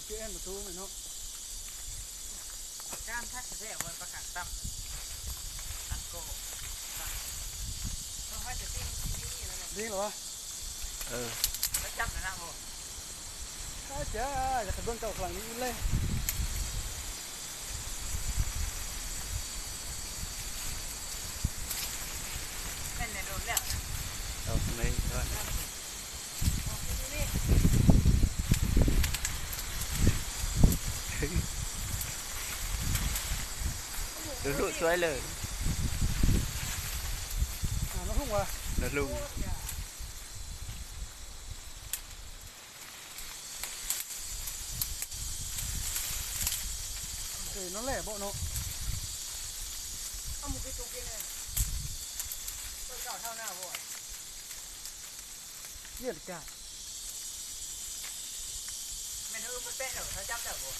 ເຈແອນປະຕູແມ່ນເນາະ. ຈານຄັກແທ້ເວີຍ ປາກາງຕ່ຳ ອັນໂກ ຕ້ອງໃຫ້ແຕ່ປີ້ງ ປີ້ງນີ້ແລ້ວແຫຼະ ຍິງແລ້ວວະ. ເອີ ແລ້ວຈັບນະນະໂຫ ອາຈາ ຢາກໃຫ້ເບິ່ງເຈົ້າຂ້າງນີ້ອີກເລີຍ. ແມ່ນແລ້ວ ໂດນແລ້ວນະ ເອົາໄປກ່ອນ. ດູໆ ຊ່ວຍເລີຍ ອ່າ ນາລຸງວະ ນາລຸງ. ເອີ ນັ້ນແຫຼະເບາະເນາະ ເອົາໝູກໄປຕຸກເອງເລີຍ ເບິ່ງເຈົ້າເທົ່າໜ້າບໍ່. ວຽດກາ ແມ່ນເຮົາບໍ່ແປະແລ້ວ ເຮົາຈັບແລ້ວບໍ່?